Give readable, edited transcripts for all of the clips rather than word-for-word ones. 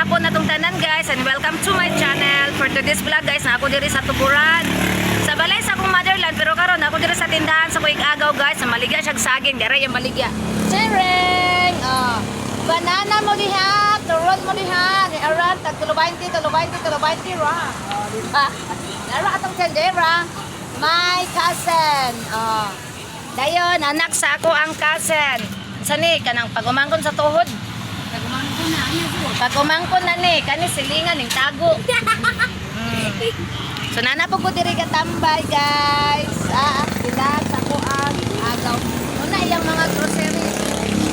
Hapon na tong tanan, guys, and welcome to my channel. For today's vlog, guys, na ako diri sa Tuburan. Sa balay sa akong motherland, pero karon ako diri sa tindahan sa Kuig Agaw, guys, sa maligya siyag saging, diri yung maligya. Chereng! Oh. Banana mo diha, turon mo diha, ni aran tag 20, 20, 20 ra. Oh, di ba? Nara atong tendera. My cousin. Oh. Dayon, anak sa ako ang cousin. Sa ni kanang pagumangkon sa tuhod. Nagumangko na, ano po? Pagumangkon na ni, kani silingan ning tago. So nana po ko diri katambay, guys. Ah, tindahan sa ako ang agaw. Una iyang mga grocery.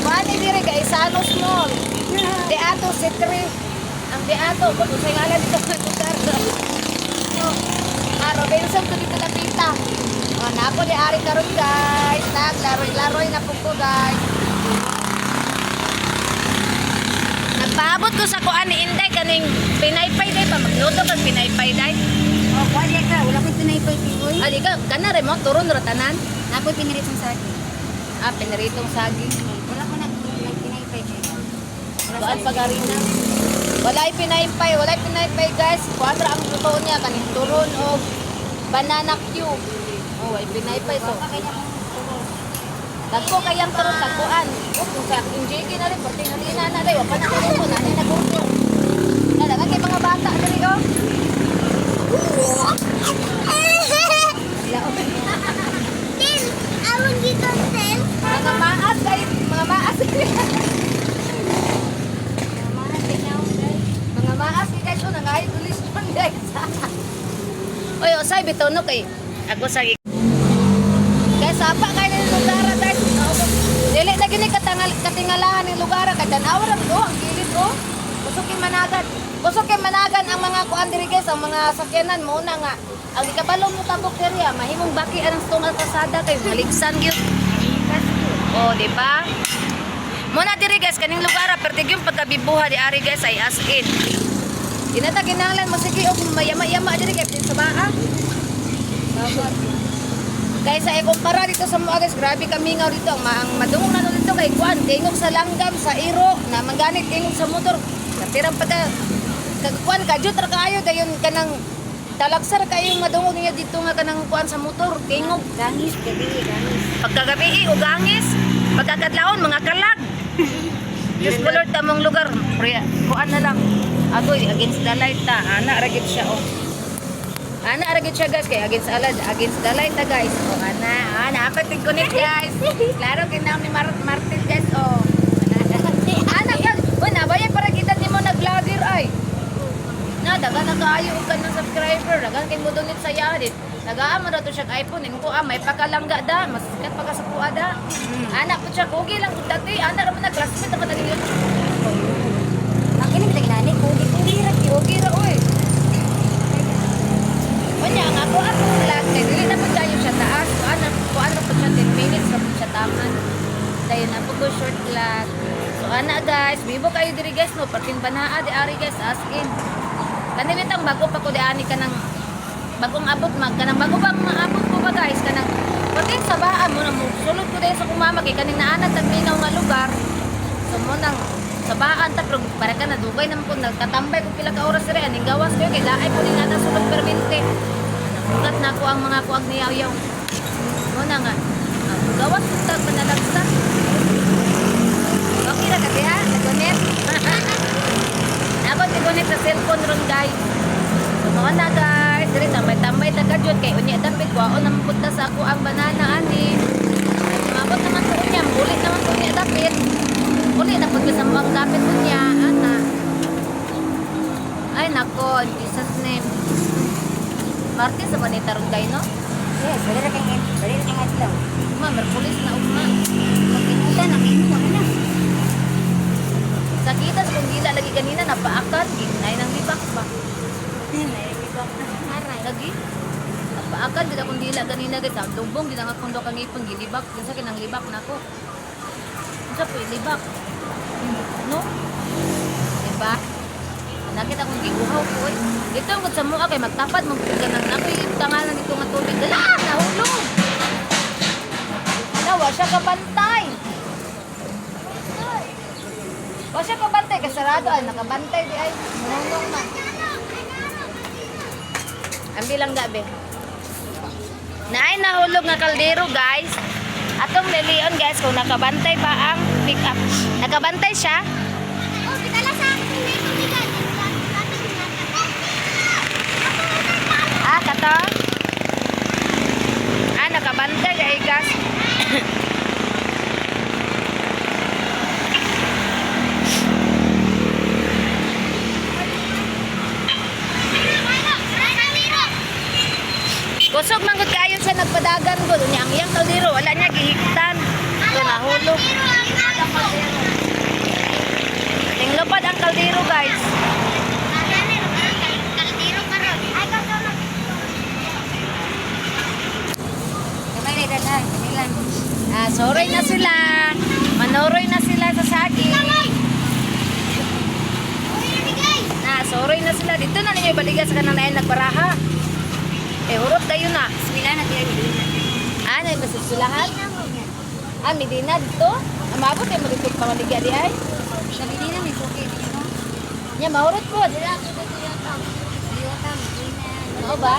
Wani diri kay Sanos Mall. Di ato si Tri. Ang di ato kung unsay ngalan dito sa lugar. So, ah, Robinson ko dito napita. O, na ako di ari karon, guys. Naglaroy-laroy na po ko, guys. Nagpaabot ko sa kuan ni Inday kaning pinaypay day pa magluto kag pinaypay day. Oh, kuha ka. Wala ko'y pinaypay tigoy. Ali ka kana re mo turon ra tanan. Napoy piniritong saging. Ah, piniritong saging. Wala ko nagpinaypay kayo. Wala Kuan sa pagarina. Walay pinaypay, walay pinaypay, guys. Kuan ra ang luto niya kaning turon og banana cue. Oh, walay pinaypay so. Baka kanya kong turon. Dagko kayang turon tagkuan. Oh, kung sa akong JK na rin, perting harina na day, wa pa na ko na ni naguto. Na dagan kay mga bata diri oh. Tin, awang giton, Tin. Mga maas kay mga maas. Mga maas kay guys, oh, nangayo tulis man, guys. Oy, usay bitaw no kay ako sa Guys, apa kay ni lugar, guys. Dili na gini katangal katingalahan ni lugar kay tan-aw ra oh, ang gilid oh. Kusog kay managan. Kusog kay managan ang mga kuan diri, guys, ang mga sakyanan mo na nga. Ang ikabalo mo tabok diri ah, mahimong baki ang tungal kasada kay maligsan gyud. Oh, di ba? Muna diri, guys, kaning lugar ah, pertig yung pagkabibuha di ari, guys, ay as in. Inata kinahanglan mo sige og mayama-yama diri kay sa baa. Kaysa ikumpara dito sa mga guys, grabe kamingaw dito. Ang madungog na nun dito kay kuan, tingog sa langgam, sa iro, na mangganit tingog sa motor. Katirang pagka kagkuan kadyot ra kaayo dayon kanang talagsar kayo madungog niya dito nga kanang kuan sa motor, tingog. Gangis, gabi, gangis. Pagkagabi, o gangis. Pagkakadlaon, mga kalag. Diyos ko Lord, tamang lugar. Priya, kuan na lang. Agoy, against the light ta. Ana, ragit siya, oh. Ana, ragit siya, guys. Kay against alad, against the light ta, guys. Oh, ana, ana, apat connect, guys. Klaro, kinaw ni Martin, guys, oh. Ana, kan. Uy, nabaya para kita ni mo nag-vlogger, ay. Na, dagan na kaayo og kanang subscriber, dagan kay mo donate sa iya dit. Nagaa man ra to siya iPhone, ingon ko ah, may pakalangga da, mas sikat pa ka sa kuha da. Anak po siya, kugi lang kung dati, anak ra man na classmate naman naging YouTube. Ang kinig bitang nani, kugi-kugi ra gyud. Kugi ra oy. Unya ang ako atong vlog kay dili na pud kayo siya taas, kuan na pud siya 10 minutes ra pud siya taman. Dayon na pud ko short vlog. So ana, guys, bibo kayo diri, guys, no, parting banaa di ari, guys, as in. Kani bitang bago pa ko di ani kanang bagong abot mag kanang bago bang maabot ko ba, guys, kanang pati sa baan mo na mo sulod ko dahil sa kumama kay kaning naana tag minaw nga lugar. So mo nang sa baan ta pero para ka nadugay naman ko nagkatambay ko pila ka oras diri aning gawas ko kay laay ko ning nata sulod permente. Nagulat na ako ang mga kuag ni Yaw-Yaw. Mo na nga ang gawas ko tag manalagsa. Okay ra ka diha nagunet. Ako tigunet sa cellphone ron, guys. So mo na, guys, diri tambay-tambay ta ka jud kay unya dapit waon naman pud ta sa ako ang banana ani. Mabot naman ko unya, bulit naman ko unya dapit. Uli na pud ko sa muang dapit unya, ana. Ay nako, in Jesus name. Martes sa bonita ron kay no? Yes, wala ra kay adlaw. Ugma, Merkulis na ugma. Pagkinuta na kay mo na. Sakita sa kong dila lagi kanina napaakan, ginay nang libak ba. Aray. Lagi. Napaakan gid akong dila ganina, guys. Ang dumbong gid ang akong duha ka ngipon gilibak. Kinsa kinang libak nako? Unsa po libak? No? Diba? Nakita kong giguhaw ko eh. Dito mo sa mua kay magtapad mo ka nang ako'y tangalan dito nga tubig. Dala, nahulog. Ala, wa siya kabantay. Wa siya kabantay. kasarado ay nakabantay di ay nunong man. Ang bilang gabi. Naay nahulog nga kaldero, guys. Atong lilion, guys, kung nakabantay pa ang pick up. Nakabantay siya. Oh, bitala sa akin may tubigan. Ah, kato. Ah, nakabantay ay gas. Kusog man gud kaayo siya nagpadagan gud. Unya ang iyang kaldero wala niya gihigtan. So nahulog. Ninglupad ang kaldero, guys. Kamay na dadan, kanilan. Ah, soroy na sila. Manoroy na sila sa saging. Na, soroy na sila. Dito na ninyo baliga sa kanang naay nagbaraha. Eh, hurot kayo na. Bismillah na tiyan dili. Ah, naibasisulahan? Ah, Medina dito? Amabot ay mo dito pamaligya di ay. Sa Medina may suki ninyo no. Nya, mahurot po. Toyota, Medina. Oo ba?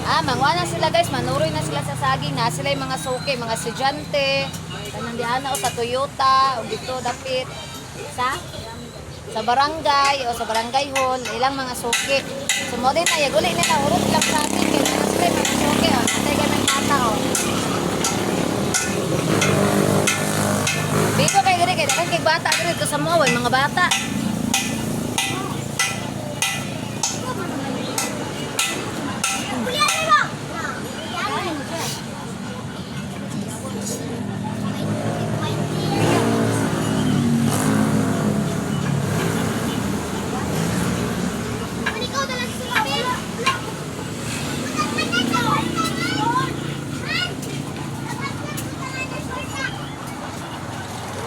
Ah, mangwa na sila, guys, manuroy na sila sa saging. Na sila yung mga suki, mga estudyante. Kanang diana o sa Toyota, o dito dapit. Sa barangay o sa barangay hall, ilang mga suki. So mo din ay uli nila hurot lang sa atin kay na sila yung mga suki oh. Natay gamay mata oh. Dito kay diri kay daghan kay bata diri dito sa mga mga bata.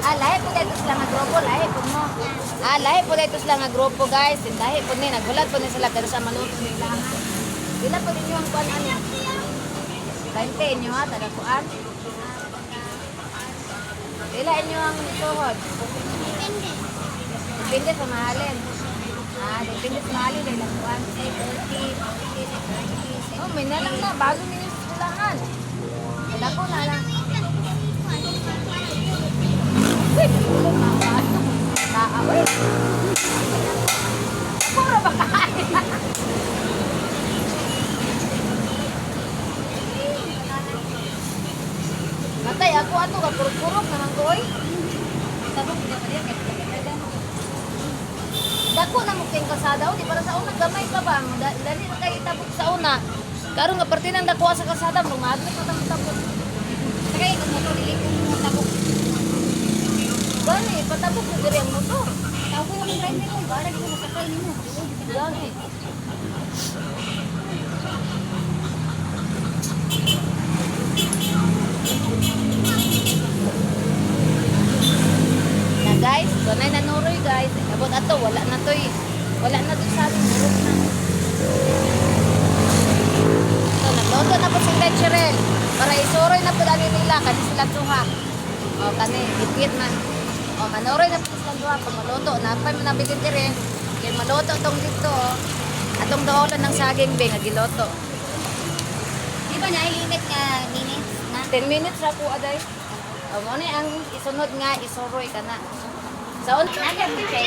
Ah, lahi po dito sila nga grupo, lahi po mo. Ah, lahi po dito sila nga grupo, guys. Lahi po ni, nagulat po ni sila pero sa maluto nila. Pila po ninyo ang kuan ano? 20 inyo ha, taga kuan. Pila inyo ang tuhod? Depende sa mahalin. Ah, depende sa mahalin dahil ang kuan. 40, 40, 30. Oh, may nalang na bago ninyo sa eskwelahan. Wala po na lang. Uy, tulog na ako. Taa, uy. Puro ba kain? Matay, ako ato ka kurog-kurog naman ko, oy. Tabok kita pa diya kay dadan. Dako na mo kayong kalsada, oh, di para sa una gamay pa ba? Dali na kayo itabok sa una. Karon nga parte nang dako sa kalsada, lumadlok na tamo tabok. Sakay kung motor dili ko mo tabok. Gani, patabok na diri ang motor. Tao ko yung driver ko, bara di ko masakay nimo. Gani. Na guys, dunay nanuroy guys. Abot ato wala na toy. Wala na to sa ating hurot na. So, nagluto na po si Cherel para isuroy na po ani nila kani sila duha. O kani bitbit man. O manuroy na po sila duha pag maluto na pa man nabilin dire. Kay maluto tong dito. Oh. Atong doolon ng saging be nga giloto. Di ba na limit nga minutes na? 10 minutes ra po aday. O mo ni ang isunod nga isuroy ka na. Sa so, Naga mo siya.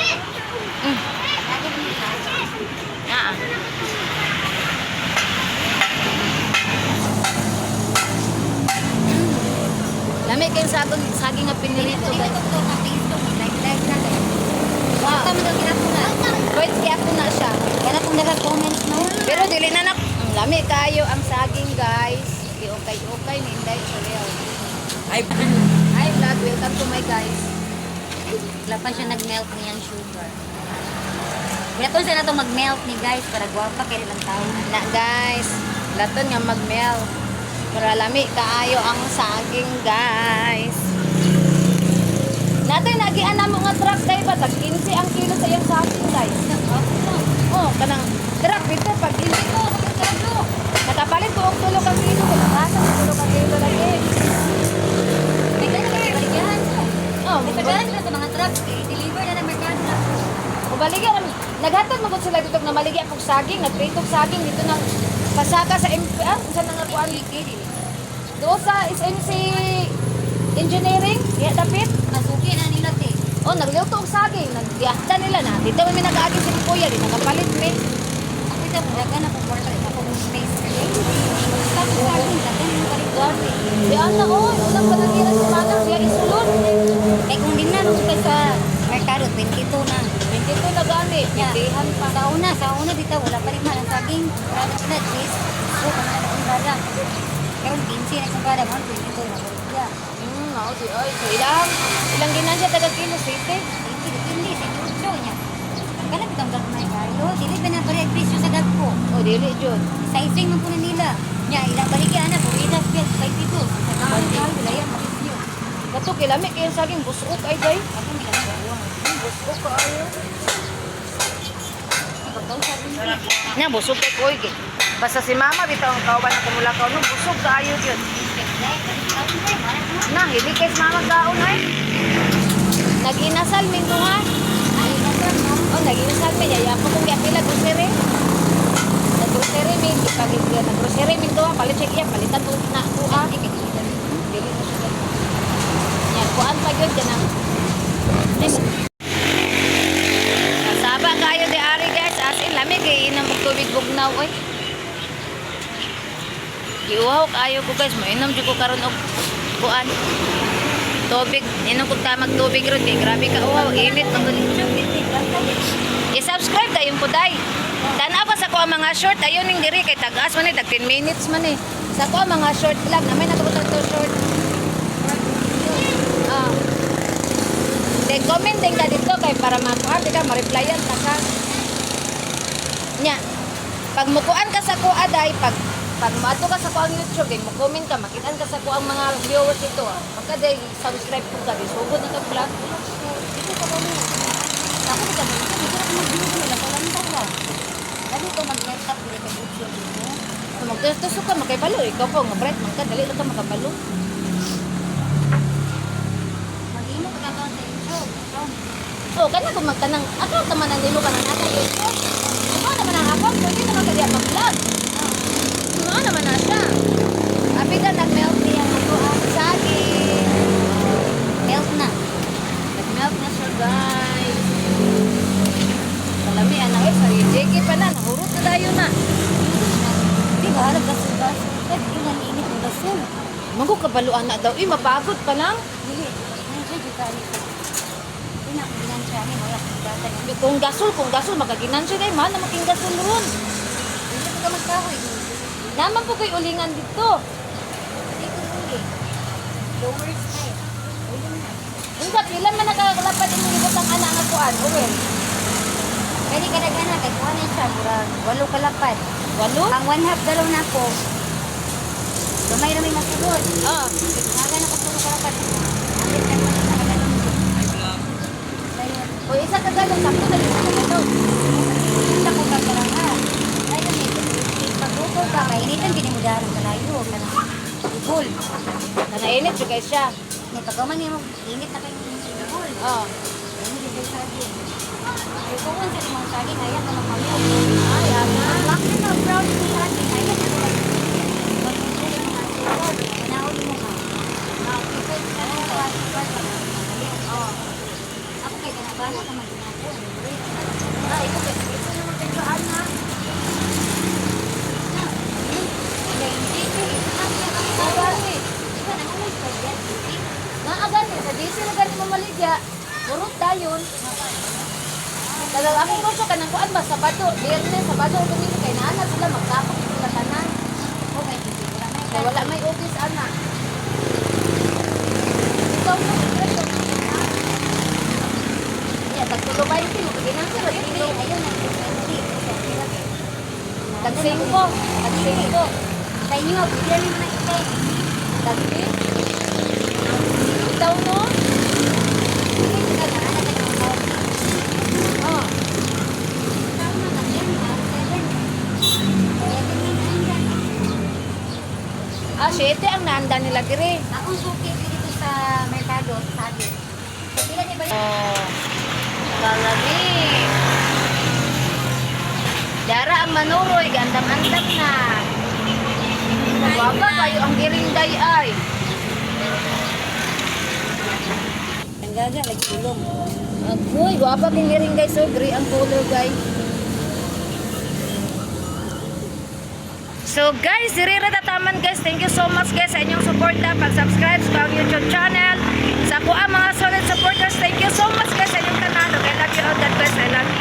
Naga mo siya. Naa. Lami kayong saging, saging nga pinilito Dili guys. ko to sa Facebook, like like na kayo. Wow. Tama daw kinako na. Wait, kaya ako na siya. Kaya kung naka-comments no. Pero dili na na. Ang lami kayo ang saging guys. Di okay okay ni Inday Chuleo. Ay, Hi vlog, welcome to my guys. Wala pa siya nag-melt niyang sugar. Wala to siya na to mag-melt ni guys para gwapa kay lang tao. Na guys, laton nga mag-melt. Para lami kaayo ang saging guys. Natoy nagian namo nga truck kay ba tag 15 ang kilo sa iyang saging guys. Oh, kanang truck dito pag 15 ko sa kilo. Nakapalit ko og tulo ka kilo ko nakasa ko tulo ka kilo lagi. May ganun kayo baligyahan ko. Oh, May pagkalan sila sa mga Mabaligya naman. Naghatag magud sila dito na maligya kog saging, nagprito og saging dito nang pasaka sa MP, ah, unsa na nga kuan? Doon sa SMC Engineering, diha dapit. Masuki na nila te. Oh, nagluto og saging, nagdiyahta nila na. Dito man mi nagaagi sa kuya, di nakapalit mi. Ako ito, dagan ako kwarta, ako space. Tapos sa akin, dagan yung palit. Gani. Di ana oh, unang panangiran si Manang siya isulod. Kaya kung din na, nung sa merkado, 22 na. 22 na gani, Yeah. pitihan pa. Sa una dito, wala pa rin mahal ang saging. Wala na, cheese. So, kung na kumbara. Pero 15 na kumbara, mga 22 na. Yeah. Mao di oy. So ilang ilang ginansya taga kilo city? Hindi, depende sa negosyo niya. Kana bitong gagmay kayo, dili ba na pare presyo sa dagko. Oh, dili jud. Sizing man po na nila. Nya ilang baligya ana, buwida piya 22. Sa gamay kayo bilayan mo presyo. Kato kilami kay saging busok ay day. Ako nila na Busok kaayo. Pagkaw sa Nya busog kay koy gi. Basta si mama bitaw ang kauban na kumulakaw no busog kaayo gyud. Na hili kay si mama kaon ay. Nag-inasal min duha. Oh, nag-inasal mi yaya ko kung giapila grocery. Nag-grocery mi gipagit niya nag-grocery min duha palit siya iya palitan to na kuha. Dili na siya. Nya kuan pa gyud kanang. Kasaba kayo di ari guys, as in lamig kay inom og tubig bugnaw oy. Giuhaw kaayo ko guys, moinom jud ko karon og kuan. Tubig, inom kog tamag tubig ron kay grabe ka uhaw, init man gud. I-subscribe dayon po day. Tan-aw pa sa ko ang mga short ayon ning diri kay tag-as man ni tag 10 minutes man eh. Sa ko ang mga short vlog na may nakabutang to short. Ah. Then comment din ka dito kay para makuan di ka ma-replyan ta ka. Nya. Pag mukuan ka sa kuha day, pag pag moadto ka sa kuang YouTube, then mo-comment ka, makitaan ka sa kuang mga viewers dito. Ah. Pagka day subscribe po ka, di sugod na ka vlog. Ako dito ba? Dito na mag-view nila ko lang tawa. Dali ko mag-net up dito kay YouTube dito. So, magtusok ka, makibalo. Ikaw po, nga bright man ka, dali ra ka makabalo. Mag-imo ka account sa YouTube. Oh, kana kung magtanang account naman ang nilo ka ng nasa YouTube. Ikaw naman ang account, pwede naman ka diya mag-vlog. Mao naman na siya. Abi ka nag-melt niya ako ang saging. Melt na. Nag-melt na siya, guys. Kalami, anak eh, sa JK pa na, nahurot na tayo na. Di ba harap gasol gasol. Pwede yun ang init ng gasol. Manggo kabaluan na daw. Eh, mapagod pa lang. Dili, ano siya dito ani ko. Di na akong ginansya ni wala akong data. Kung gasol, makaginansya kayo. Mahal na making gasol ron. Hindi ko ka magkahoy. Naman po ko'y ulingan dito. Hindi ko uli. Lower side. Ulo na. Unsa pila man nakakalapad imong gibutang ana nga kuan, Owen? Pwede ka nagana kay kuha na siya murag walo kalapad. Walo? Ang 1/2 dalaw na ako. Gamay ra may masulod. Ah. Naga na ko tulo kalapad. Ambit na ko sa kagalon. Dayon. O isa ka galon, sakto na isa ka galon. Sa ko kakaranga. Dayon eh. Pagluto ka, kainitan gini mo dahil ang kalayo. Kanang ibol. Nanainit jud kay siya. May pagkaman niya mo, init na kayo ibol. Ah. Ayun, yung saging. Ay, kung sa limang saging, ayan ka mamamil. Ay, ana. Ang na brown yung saging, ayan ka mamamil. Panahon mo ha. Makikot ka na sa Oh. Ako kay kanabana ka maginagawa. Ah, ikaw kay ito naman kay ana. Gani. Naa gani sa DC na gani mo maligya. Urot dayon. Dagang akong gusto kanang kuan ba Sabado, Biyernes, Sabado o Domingo kay naa na sila magkapok sila tanan. Kay wala may office ana. Ikaw mo interest ka na. Ya, tagtulo ba yung kilo? Ginang sila, kilo. Tag 5. Tag 5. Sa inyo, pwede rin na ite. Tag Ikaw no? Oh. Ah, 7 ang naanda nila dire. Akong suki dito sa merkado, sa saging. Pila ni ba Oh. Kalami. Ang manuroy, gandam-andam na. Waba kayo ang girinday ay. Ang gaga, lagi ulong. Agoy, gwapa king iring, guys. So, gray ang color, guys. So guys, diri ra tataman, guys. Thank you so much, guys, sa inyong suporta, pag-subscribe sa akong YouTube channel. Sa ako ang mga solid supporters, thank you so much, guys, sa inyong tanan. I love you all. God bless. I love